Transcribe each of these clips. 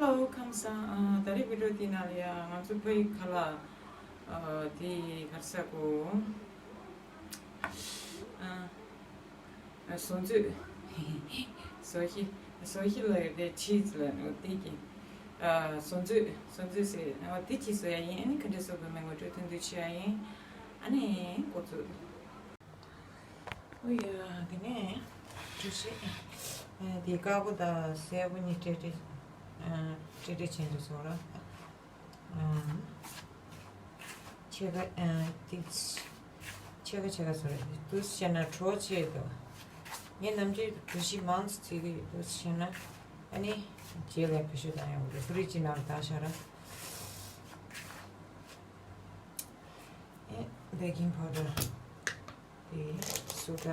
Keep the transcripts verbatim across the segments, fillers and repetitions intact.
ཨོ་ཁམས་བཟང་། ཨ། ད་རེས་བི་ཌིའོ་དེ་ནང་ལ་ཡ་ང་ཚོ་ཕ་ཡི་ཁ་ལག་ཨ། དེ་ག་རེ་ཟེར་གོ། ཨ། ཨ། བཟོ་མཛོད། བཟོ་གཞི། བཟོ་གཞི་ལ་ཡོད་པའི་ཆི་ཟི་ལ་ནོ་དེ་གི། ཨ། བཟོ་མཛོད། བཟོ་མཛོད་ཟེར། ཨ། དེ་ཅིག་བཟོ་ཡ་ཡིན། ཨ་ནི་ག་འདྲ་བཟོ་དགོས་མིན་ངོ་སྤྲོད་ཐུང་ཐུང་བྱེད་ཡ་ཡིན། ཨ་ནི་འགོ་ཚུགས། ཨོ་ཡ། དེ་ནས་གྲོ་ཞིབ། ཨ། དེ་དཀར་པོ་དང་སེར་པོ་གཉིས་སྤྲད་སྤྲད། ཨ། སྤྲད་སྤྲད་བྱས་འདུག་བཟོ་ར། ཨ། ཕྱེད་ཀ། ཨ། ཏིག་ཙམ། ཕྱེད་ཀ་ཕྱེད་ཀ་བཟོ་ར། འདུག་སེ་བྱས་ན་གྲོ་ཆེ་འདུག་ངས་ནམ་རྒྱུན་གྲོ་ཞིབ་མང་ཙམ་བྱེད་ཀྱི་ཡོད། འདུག་སེ་བྱས་ན་ཨ་ནི་རྗེས་ལ་བེད་སྤྱོད་བཏང་ཡོང་གི་རེད། ཧྥི་རིཇ་ནང་ལ་བཏང་བཞག་ར། ཨེ། བེ་ཀིང་པའུ་ཌར། དེ་སོ་ཌ།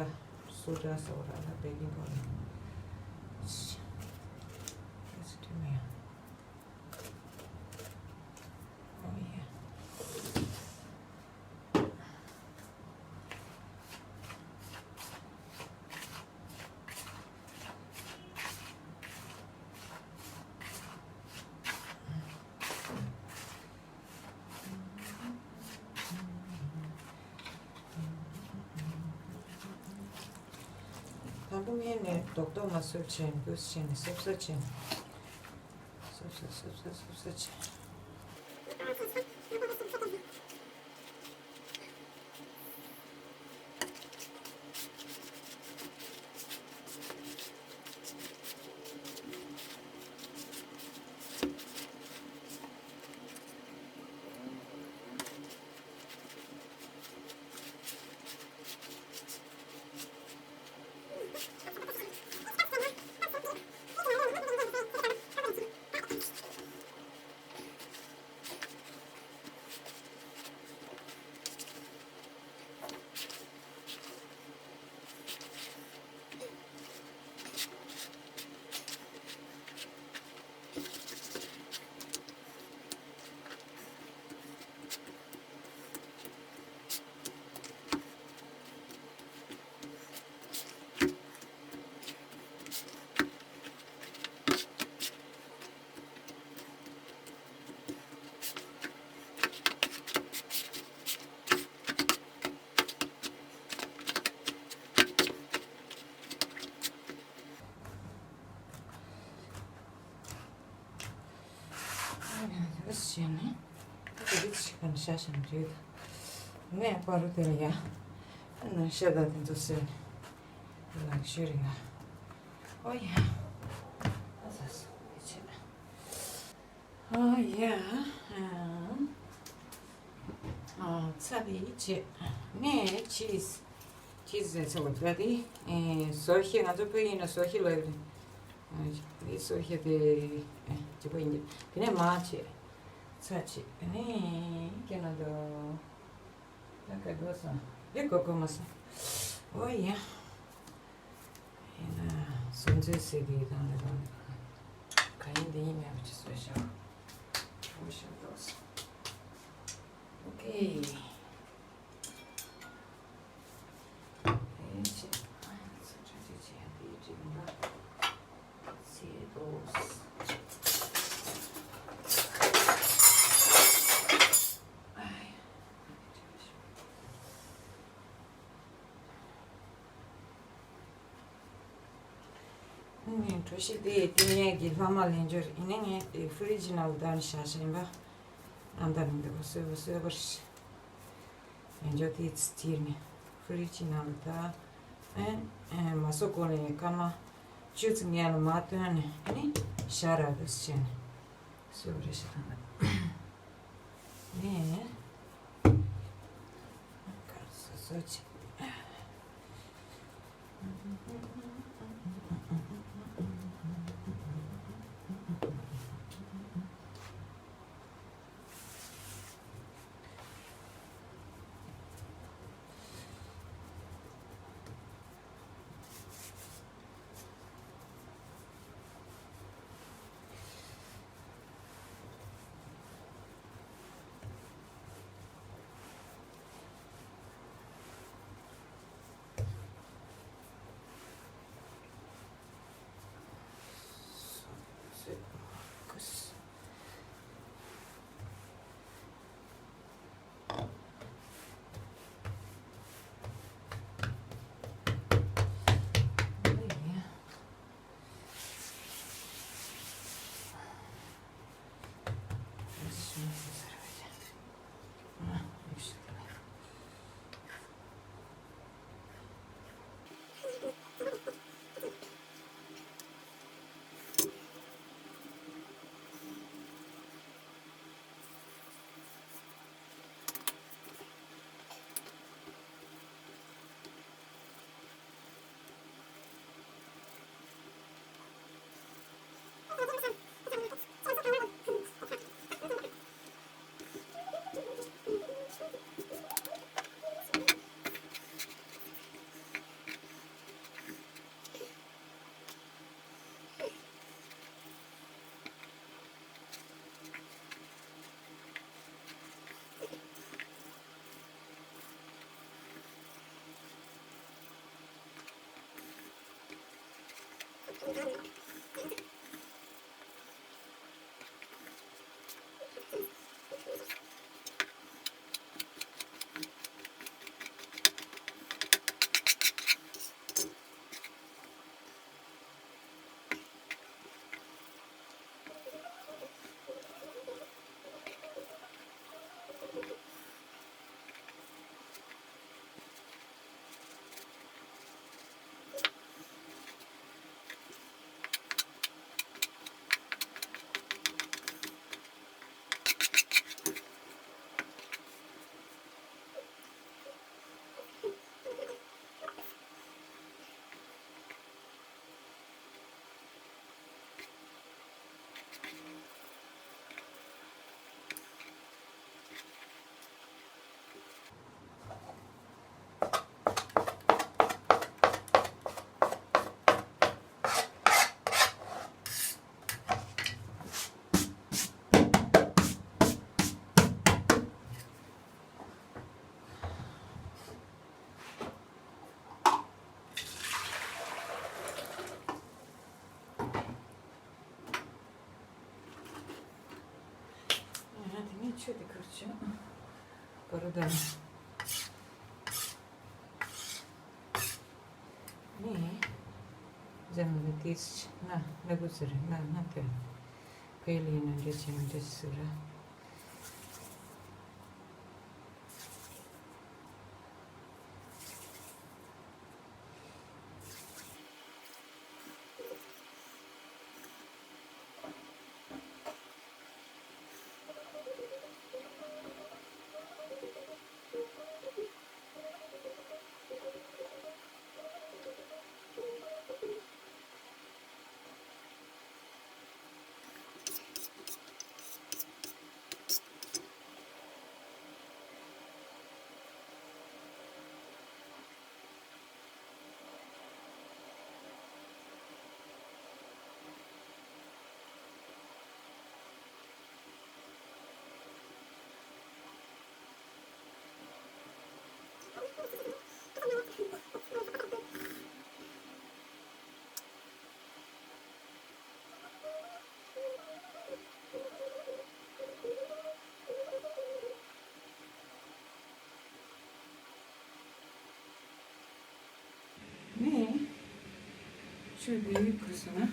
སོ་ཌ་ཟེར་བ་ར་ལ་བེ་ཀིང་པའུ་ཌར། ཨེ། སི་ཊི་མེ། ཨོ་ཡ། དང་པོ་ངས་ནས་རྡོག་རྡོག་མ་བཟོས་བྱས། འདུག་སེ་བྱས་ནས་སོབ་སོབ་བྱས་ནས། སོབ་སོབ་སོབ་སོབ་སོབ་སོབ་བྱས། ཨ་ནི་འདུག་སེ་བྱས་ནས་ད་དེ་རིགས་ཤིག་ག་ནས་བཞག་བཞག་ན་འགྲིག་གི། ངས་པ་རུ་དེ་ལ་ཡ། ཨ་ནི་ཤ་དང་དེ་ཚོ་བཟོས་ནས་ལག་ཤུ་རིང་ང་། ཨོ་ཡ། ཨ་ས་ས་དེ་བྱས། ཨོ་ཡ། ཨ། ཨ། ཚྭ་དེ་བྱས། ངས་ཆིས། ཆིས་ཟེར་ཚེ་བ་དེ། ཨེ། ཟོ་ཤེས། ང་ཚོ་བོད་ཡིན་ན་ཟོ་ཤེས་ལབ་ཡོད་རེད། ཨ། དེ་ཟོ་ཤེས་དེ། ཨེ། ཅི་པ་ཡིན་གྱི། དེ་ནས་མར་བྱས། ཚྭ་བྱས། དེ་ནས་ཀྱེ་ན་དོ། ད་ག་དགོས་སམ། དེ་དགོས་དགོས་མ་སོང་། ཨོ་ཡ། ཡིན་ན་སོ་མཛོད་ཟེར་གྱི་དང་ལ་དང་། ག་ཡིན་འདི་ཡིན་མེད་པ་ཅིག་བཟོས་ཤག་ཨོ་ཤ་དོ་སོང་། ཨོ་ཀེ། ཨེ་ཅེ། ཚོ་ཁྲ་ཅིག་ཅིག་ཡང་དེའི་དྲི་མ་ལ་ཟེར་དོ། ཨའི། ཨ་ནི་གྲོ་ཞིབ་དེ་དེ་ངས་ཀྱི་ལྷག་མ་ལེན་རྒྱུ་རེད། ཡིན་ནའི་ངས་དེ་ཧྥི་རི་ཇི་ནང་ལ་བསྡད་ནས་བཞག་བཞག་ཡིན་པ། ཨ་མདའ་མི་འདུག་གསོད་པ་གསོད་པ་རེད། ལེན་རྒྱུ་དེ་ཚིག་ནས་ཧྥི་རི་ཇི་ནང་ལ་བསྡད། ཨེ། ཨེ། མ་བཟོ་གོང་ལ་སྐར་མ་བཅུ་ཙམ་སྔོན་ལ་མར་བཏོན་ནས་ཨ་ནི་བཞག་ར་འདུག་ཟེར་ནས་གསོད་པ་རེད་ཟེར་ད་ནི། གར་སོ་སོ་ཆེ། ང་དེ་ནས་ཆུ་དེ་ཁུར་བྱུང་། ག་རུ་དང་། ནི། འཛམ་བུ་དེ་ང་ལ་གུ་ཟེར་ང་ང་དེ། ཕེ་ལི་ན་འདྲེ་ཆེ་ན་འདྲེ་ཟེར། ནས་ཆུ་འདི་ཕུལ་སོང་ན།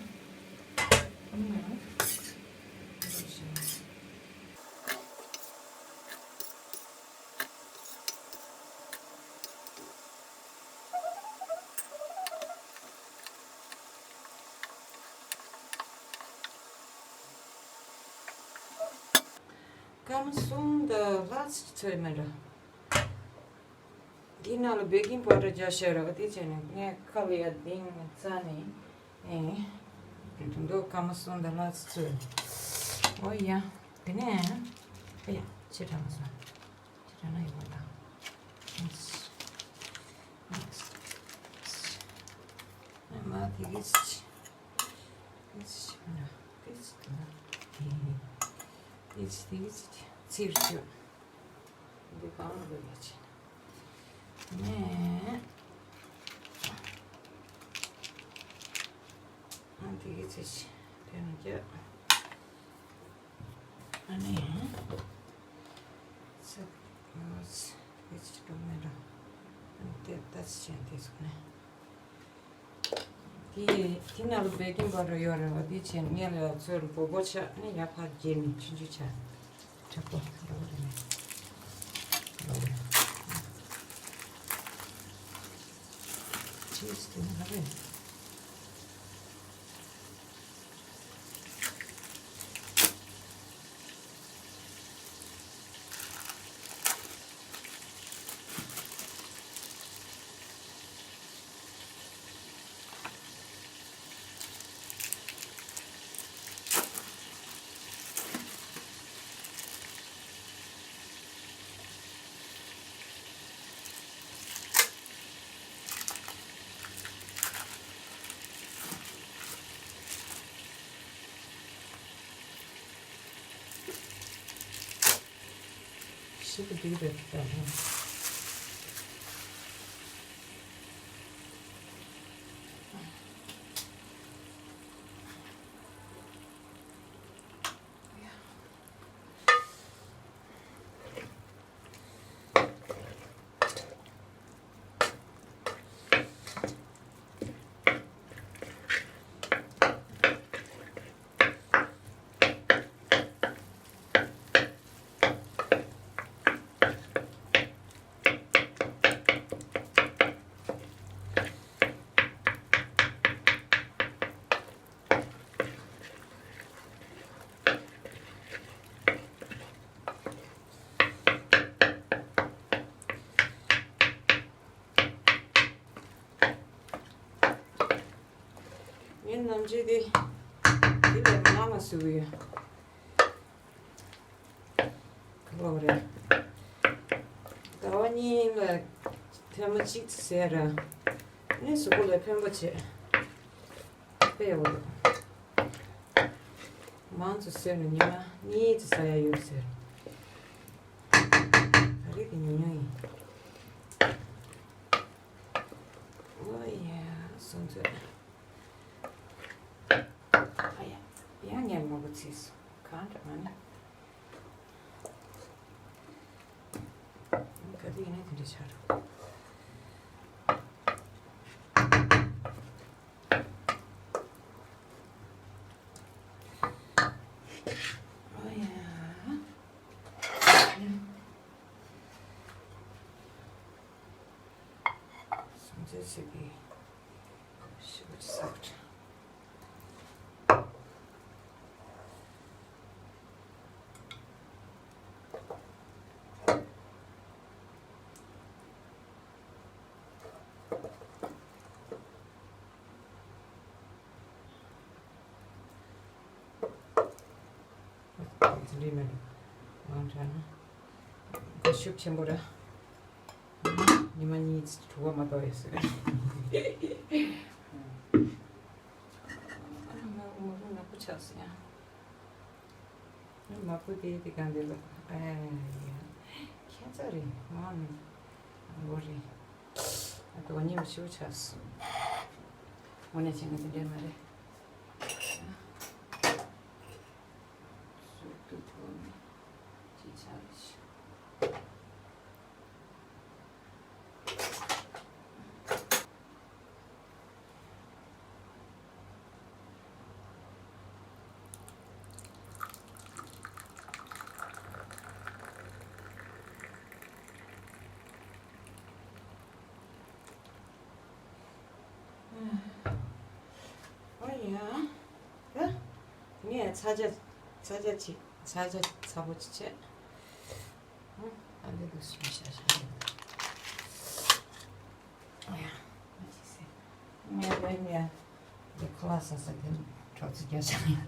སྐར་མ་གསུམ་དང་ལྷག་ཙམ་ཚོད་མེད་ར། འདི་ནང་ལ་བེ་ཀིང་པའུ་ཌར་རྒྱག་ཤེས་ར་བ། དེ་བྱས་ནས་ངས་ཁ་ལ་ཡ་ལྡིང་ནས་བཙལ་ནས། ཨེ། དེ་དུང་དུ་སྐར་མ་གསུམ་དང་ལྷག་ཙམ་ཚོད། ཨོ་ཡ། དེ་ནས། ཨེ་ཡ། ཕྱི་དྲགས་མ་སོང་། ཕྱི་དྲགས་ན་ཡོང་མ་དང་། ཨེ་མ་དེ་གིས། དེ་གིས་དེ་གིས་དེ་གིས་ཚིར་ཅོ། འདི་གང་ལ་ཡ་ཆེ་ནས། ཨ་འདི་གི་ཚེ་ཆེ་དེ་ནས་ཀྱ། ཨ་ནི། ཚེ། ཞེས་དེ་སོང་ནས། དེ་དེ་ནང་ལ་བེ་ཀིང་པའུ་ཌར་ཡོད་རེད་བ། དེ་བྱས་ངས་ལ་ཚོས་ལ་སྦོ་སྦོ་ཆགས་ནས་ཡར་ཕར་བརྒྱབ་ནས་ཆུང་ཆུང་ཆགས། དྲག་པོ་འགྲོ་གི་རེད། འགྲོ་གི་རེད། ཅིས་དེ་ནི་ག་རེ། ཞིབ་ཏུ་འགྲིག་པའི་ཐོག་ལ། ངའི་རྣམ་འགྱུར་དེ་འདི་ལས་མང་བ་བཟོ་གི་ཡོད། ག་པར་རེད། ཟླ་བ་གཉིས་ལ་ཐེངས་མ་གཅིག་ཙམ་ཟས་ར། ནི་གཟུགས་པོ་ལ་ཕན་པོ་བྱེད། དཔེ་ཡག་པོ་འདུག་མང་ཙམ་ཟས་ན་ཉི་མ་གཉིས་ཙམ་ཟ་ཡ་ཡོད་ཟེར། ད་རེས་དེ་ཉུང་ཉུང་ཡིན། ཨོ་ཡ། སོང་ཚོད། ཨ་ཡ། ཡང་ངས་མང་པོ་བརྩིས་སོང་། གང་འདྲ་མ་ནི། ག་དུས་ཡིན་ན་དེ་འདྲ་ཆགས་འགྲོ། ཨོ་ཡ། སོང་ཚོད་ཟེར་གི། ཞེ་པོ་ཅིག་ཟ་བ་འདྲ། འཛིན་གྲྭའི་མི་འདུག་ང་དྲན་ན་དགའ་ཤུགས་ཆེན་པོ་ར། ཉི་མ་གཉིས་དྲུག་པ་མ་གཏོགས་ཡོད་ཟེར། མ་མ་མ་ནག་པོ་ཆགས་སོང་ཡ། མ་བུ་དེ་དེ་གང་དེ་ལ་ཨེ་ཡ། ཁྱད་མཚར་རེད། མ་ནི་ལོ་རེད། ཨ་དོ་ཉི་མ་ཤིའུ་ཆགས་སོང་། དངོས་གནས་བྱས་ན་དེ་འདྲས་མ་རེད། སུ་ཏུ་ཐོ་ནི་ཅི་ཆགས་ཤིའུ། ཨོ་ཡ། ད་ངས་ཚ་ཇ་ཚ་ཇ་ཅིག་ཚ་ཇ་ཚ་པོ་ཅིག་བྱས། ཨ་འདི་འདུག་སེ་ཤ་ཤ་རེད། ཨ་ཡ། ང་ཅི་ཟེར། ངས་ལན་ཡ། འདི་ཁོ་ལ་ས་ས་དེ་གྲོགས་ཚོ་རྒྱ་ཆེན་ཡ།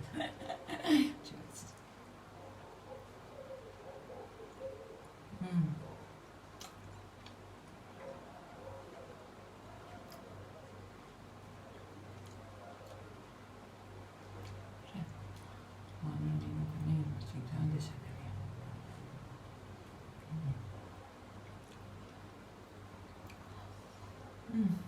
ཨུམ།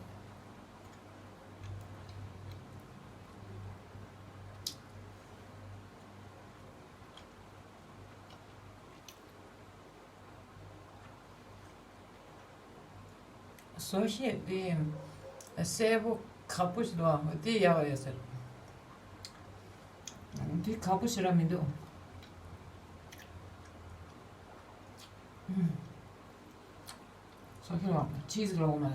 བཟོ་ཤེས་དེ་གསལ་པོ་ཁག་པོ་ཞིག་འདུག་ཨ། དེ་ཡག་ཡོད་ཟེར། དེ་ཁག་པོ་ཞིག་ར་མི་འདུག་ཨུམ། བཟོ་ཤེས་ལ་ཅི་ཟིག་ལ་འོ་མ་ལ།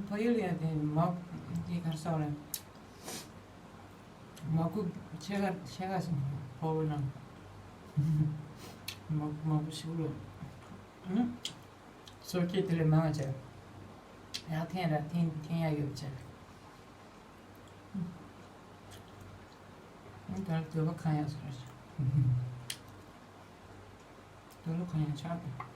ཕ་ཡུལ་ཡ་དེ་མ་དེ་གར་ས་རེད། མ་ཁུ་ཆེ་ག་ཆེ་ག་སི་ཕོ་བོ་ནང་མ་མ་ཁུ་ཤུགས་རེད། སོ་སྐྱེ་དེ་ལས་མང་བྱས། ཡག་འཐེན་ར་འཐེན་འཐེན་ཡག་ཡོད་བྱས། ད་ལྟ་འདོད་པ་གང་ཡག་སོང་ར། འདོད་པ་གང་ཡག་ཆགས།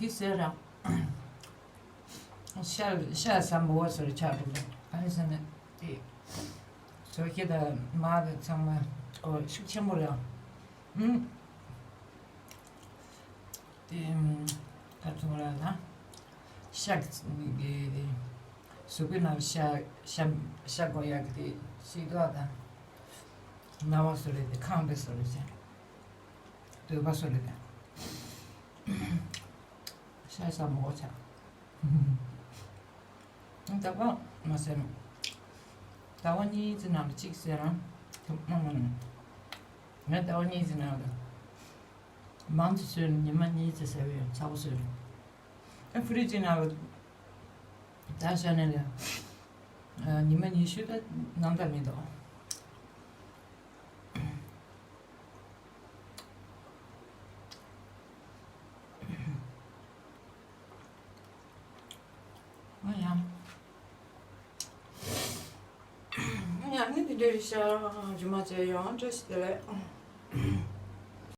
འདི་ཟེར་ར། ཤ་ཤ་ཟ་མོ་བ་ཟེར་ཆགས་འགྲོ་གི། ག་རེ་ཟེར་ན་དེ་ཟོ་ཁྱི་དང་མ་དང་ཚང་མ་ཨོ་ཤུགས་ཆེན་པོ་རེད། ཨུམ། དེ་ད་ཚོ་ར་ལ་ཤ་གི་གཟུགས་པོའི་ནང་ཤ་ཤ་ཤ་དགོས་ཡག་གི་དེ་ཤེས་དོ་དང་། རྣ་བ་སོ་རེད་དེ་ཁང་པའི་སོ་རེད་ཟེར། འདོད་པ་སོ་རེད་དེ། ཤ་ཟ་མོ་ཆགས། ཟླ་བ་མ་ཟེར། ཟླ་བ་གཉིས་ཙམ་ནང་ལ་གཅིག་ཟེར་རང་། དེ་མ་མ་ནི། ངས་ཟླ་བ་གཉིས་ཙམ་ནང་ལ། མང་ཙམ་ཟོས་ནས་ཉི་མ་གཉིས་ཙམ་ཟ་བའི་ཚ་པོ་ཟོས་ནས། ཨ་ཕུ་རི་ཅི་ནང་ལ་ད་ཤ་ནས་ལ་ཉི་མ་ཉི་ཤུ་ད་ནང་ད་མི་འདུག་ང་ཡང་། ང་ཡང་ནི་དེ་འདྲའི་རིག་ཤག་རྗེས་མ་བྱས་ཡོང་། བཀྲ་ཤིས་བདེ་ལེགས།